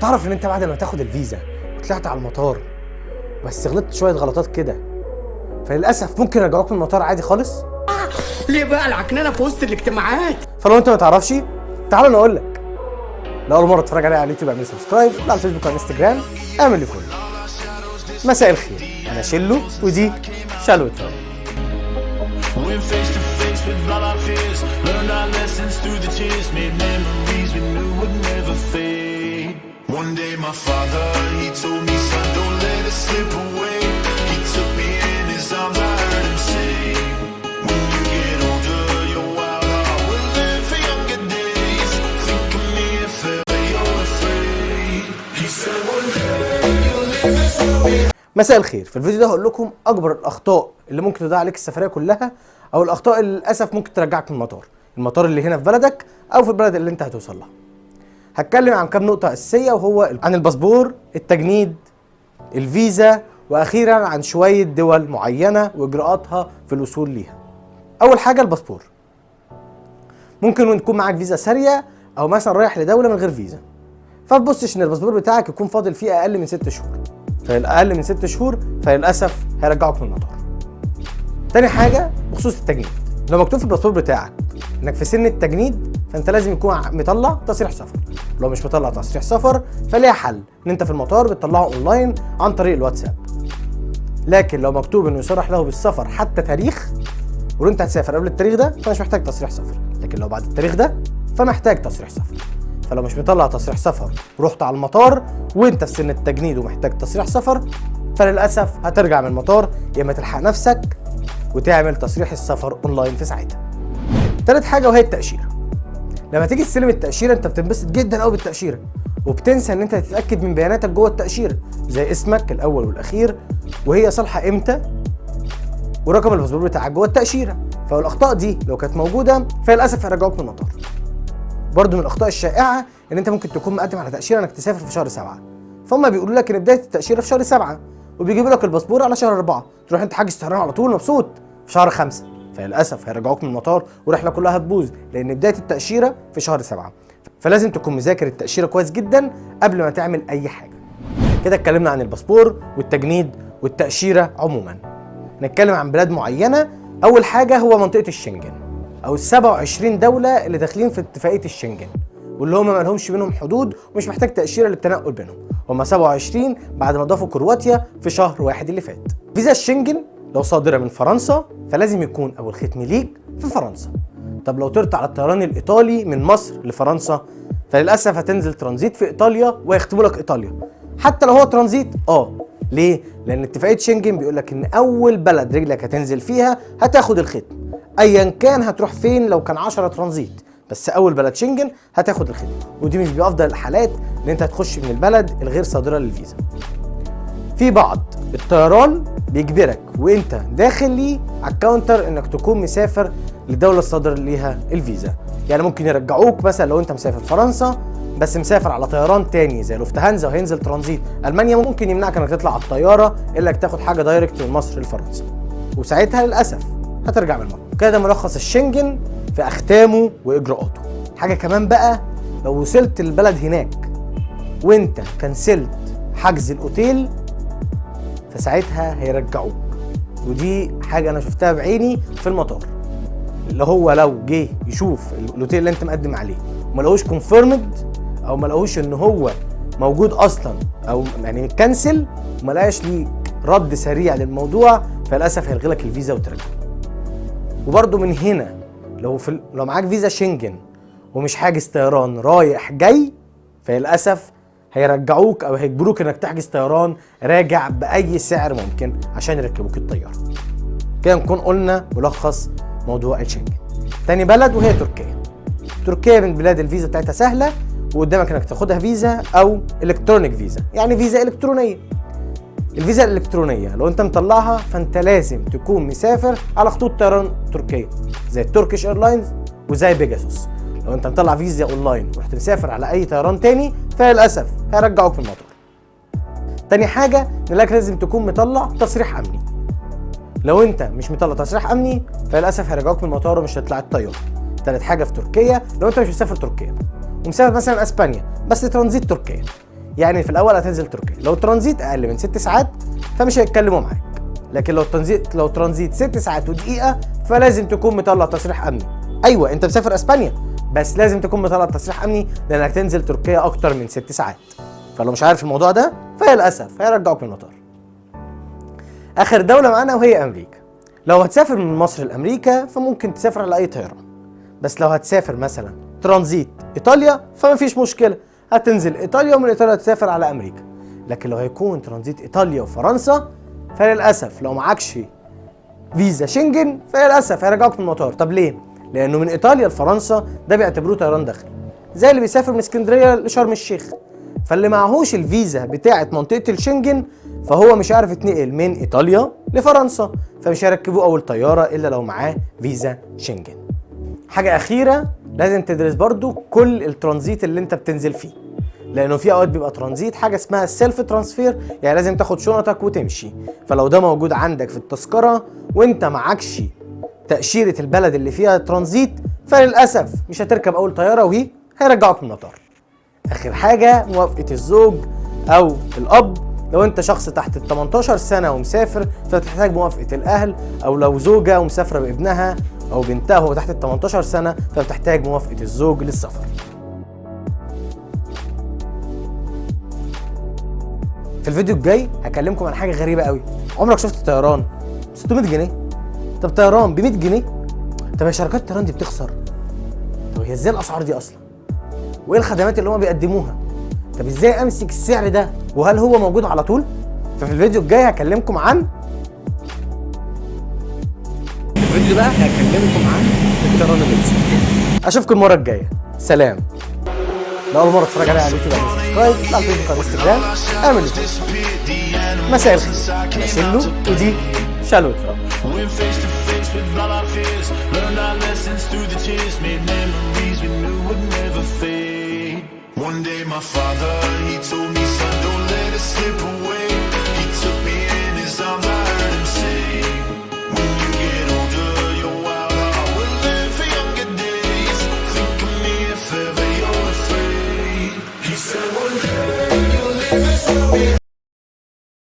تعرف ان انت بعد ما تاخد الفيزا وطلعت على المطار بس غلطت شوية غلطات كده، فللاسف ممكن يرجعوك من المطار عادي خالص. ليه بقى العكننه في وسط الاجتماعات؟ فلو انت ما تعرفش تعال انا اقول لك. لو اول مرة تتفرج عليا على اليوتيوب اعمل subscribe، على الفيسبوك وعلى الانستجرام اعمل لي follow. مساء الخير، انا شلو ودي شلو travel. Went face to face with all our fears. Learned our lessons through the tears. Made memories we knew would never fade. One day my father, he told me, "Son, don't let it slip away." He took me in his arms, I heard him say, "When you get older, your wild heart will live for younger days. Think of me if ever you're afraid." He said, "One day you'll leave this world." مساء الخير. في الفيديو ده هقول لكم اكبر الاخطاء اللي ممكن تضيع عليك السفرية كلها، او الاخطاء اللي للاسف ممكن ترجعك من المطار، المطار اللي هنا في بلدك او في البلد اللي انت هتوصل لها. هتكلم عن كام نقطة اساسيه، وهو عن الباسبور، التجنيد، الفيزا، واخيرا عن شوية دول معينة واجراءاتها في الوصول ليها. اول حاجة الباسبور. ممكن تكون معاك فيزا ساريه او مثلا رايح لدولة من غير فيزا، فتبصش ان الباسبور بتاعك يكون فاضل فيه اقل من 6 شهور، فالاقل من 6 شهور فللاسف هيرجعوك من المطار. تاني حاجة بخصوص التجنيد، لو مكتوب في الباسبور بتاعك انك في سن التجنيد فانت لازم يكون مطلع تصريح سفر. لو مش مطلع تصريح سفر فليها حل، ان انت في المطار بتطلعه اونلاين عن طريق الواتساب. لكن لو مكتوب انه يصرح له بالسفر حتى تاريخ، ولو انت هتسافر قبل التاريخ ده فمش محتاج تصريح سفر، لكن لو بعد التاريخ ده فمحتاج تصريح سفر. فلو مش مطلع تصريح سفر ورحت على المطار وانت في سن التجنيد ومحتاج تصريح سفر، فللاسف هترجع من المطار، يا اما تلحق نفسك وتعمل تصريح السفر اونلاين في ساعتها. تالت حاجة وهي التاشيره. لما تيجي تستلم التاشيره انت بتنبسط جدا قوي بالتاشيره، وبتنسى ان انت تتاكد من بياناتك جوه التاشيره، زي اسمك الاول والاخير وهي صالحه امتى ورقم الباسبور بتاعك جوه التاشيره. فالاخطاء دي لو كانت موجودة فللاسف هيرجعوك من المطار. برضو من الاخطاء الشائعة ان انت ممكن تكون مقدم على تاشيرة انك تسافر في شهر 7، فهم بيقولوا لك ان بداية التاشيره في شهر 7 وبيجيبوا لك الباسبور على شهر 4، تروح انت حاجز طيران على طول مبسوط في شهر 5، فللاسف هيرجعوك من المطار والرحلة كلها هتبوظ لان بداية التاشيره في شهر 7. فلازم تكون مذاكر التاشيره كويس جدا قبل ما تعمل اي حاجة. كده اتكلمنا عن الباسبور والتجنيد والتاشيره عموما. نتكلم عن بلاد معينة. اول حاجة هو منطقة الشنجن، او ال 27 دولة اللي داخلين في اتفاقية الشنجن، واللي هم ما لهمش بينهم حدود ومش محتاج تاشيرة للتنقل بينهم. هم 27 بعد ما ضافوا كرواتيا في شهر واحد اللي فات. فيزا الشنجن لو صادرة من فرنسا فلازم يكون اول ختم ليك في فرنسا. طب لو طرت على الطيران الايطالي من مصر لفرنسا فللاسف هتنزل ترانزيت في ايطاليا ويختموا لك ايطاليا حتى لو هو ترانزيت. ليه؟ لان اتفاقية شنجن بيقول لك ان اول بلد رجلك هتنزل فيها هتاخد الختم، ايا كان هتروح فين، لو كان 10 ترانزيت بس اول بلد شنجن هتاخد الختم. ودي مش بافضل الحالات ان انت هتخش من البلد الغير صادرة للفيزا. في بعض الطيران بيجبرك وانت داخل ليه على ال counter انك تكون مسافر للدولة الصادر ليها الفيزا. يعني ممكن يرجعوك مثلا لو انت مسافر فرنسا بس مسافر على طيران تاني زي لوفتهانزا وهينزل ترانزيت المانيا، ممكن يمنعك انك تطلع على الطيارة الا انك تاخد حاجة direct من مصر لفرنسا، وساعتها للاسف هترجع من المطار. كده ده ملخص الشنجن في اختامه واجراءاته. حاجة كمان بقى، لو وصلت البلد هناك وانت كنسلت حجز الاوتيل فساعتها هيرجعوك، ودي حاجة انا شفتها بعيني في المطار، اللي هو لو جه يشوف الاوتيل اللي انت مقدم عليه وما لقوش confirmed او ما لقوش ان هو موجود اصلا او يعني متكنسل وما لقاش ليك رد سريع للموضوع، فللاسف هيلغي لك الفيزا وترجع. وبرده من هنا لو معاك فيزا شنجن ومش حاجز طيران رايح جاي فللاسف هيرجعوك او هيجبروك انك تحجز طيران راجع باي سعر ممكن عشان يركبوك الطيارة. كده نكون قلنا ملخص موضوع الشنجن. تاني بلد وهي تركيا. تركيا من بلاد الفيزا بتاعتها سهلة، وقدامك انك تاخدها فيزا او electronic visa، يعني فيزا الكترونية. الفيزا الالكترونية لو انت مطلعها فانت لازم تكون مسافر على خطوط طيران تركيه زي ال Turkish Airlines وزي بيجاسوس. لو انت مطلع فيزا اونلاين ورحت مسافر على اي طيران تاني فللاسف هيرجعوك في المطار. تاني حاجة انك لازم تكون مطلع تصريح امني. لو انت مش مطلع تصريح امني فللاسف هيرجعوك من المطار ومش هتطلع الطيارة. تالت حاجة في تركيا، لو انت مش مسافر تركيا ومسافر مثلا اسبانيا بس ترانزيت تركيا، يعني في الاول هتنزل تركيا، لو ترانزيت اقل من 6 ساعات فمش هيتكلموا معاك، لكن لو ترانزيت 6 ساعات ودقيقة فلازم تكون مطلع تصريح امني. ايوه انت مسافر اسبانيا بس لازم تكون مطلع تصريح امني لانك تنزل تركيا اكتر من 6 ساعات. فلو مش عارف الموضوع ده فللاسف هيرجعوك من المطار. اخر دولة معانا وهي امريكا. لو هتسافر من مصر لامريكا فممكن تسافر على اي طيران، بس لو هتسافر مثلا ترانزيت ايطاليا فمفيش مشكلة، هتنزل ايطاليا ومن ايطاليا تسافر على امريكا. لكن لو هيكون ترانزيت ايطاليا وفرنسا فللاسف لو معكش فيزا شنجن فللاسف هيرجعوك من المطار. طب ليه؟ لانه من ايطاليا لفرنسا ده بيعتبروه طيران داخلي، زي اللي بيسافر من اسكندرية لشرم الشيخ. فاللي معهوش الفيزا بتاعه منطقة الشنجن فهو مش عارف يتنقل من ايطاليا لفرنسا، فمش هيركبوه اول طيارة الا لو معاه فيزا شنجن. حاجة اخيرة، لازم تدرس برضو كل الترانزيت اللي انت بتنزل فيه، لانه في اوقات بيبقى ترانزيت حاجة اسمها self transfer، يعني لازم تاخد شنطك وتمشي. فلو ده موجود عندك في التذكرة وانت معكش تاشيرة البلد اللي فيها ترانزيت فللاسف مش هتركب اول طيارة وهي هيرجعوك من المطار. اخر حاجة، موافقة الزوج او الاب. لو انت شخص تحت ال 18 سنة ومسافر فتحتاج موافقة الاهل، او لو زوجه ومسافره بابنها او بنتها وهو تحت ال 18 سنة فبتحتاج موافقة الزوج للسفر. في الفيديو الجاي هكلمكم عن حاجة غريبة قوي. عمرك شفت طيران 600 جنيه؟ طب طيران ب 100 جنيه؟ طب هي شركات الطيران دي بتخسر؟ طب هي ازاي الاسعار دي اصلا؟ وايه الخدمات اللي هم بيقدموها؟ طب ازاي امسك السعر ده؟ وهل هو موجود على طول؟ ففي الفيديو الجاي هكلمكم عن الفيديو بقى هكلمكم عن الطيران الروسي. اشوفكم المرة الجاية، سلام. لو اول مرة تتفرج عليا على اليوتيوب اعمل subscribe، على الفيسبوك على الانستجرام اعمل follow. مساء الخير، انا شيلو ودي شالو ترافل. Went face to face with all our fears, learned our lessons through the tears, made memories we knew would never fade. One day my father, he told me, son, don't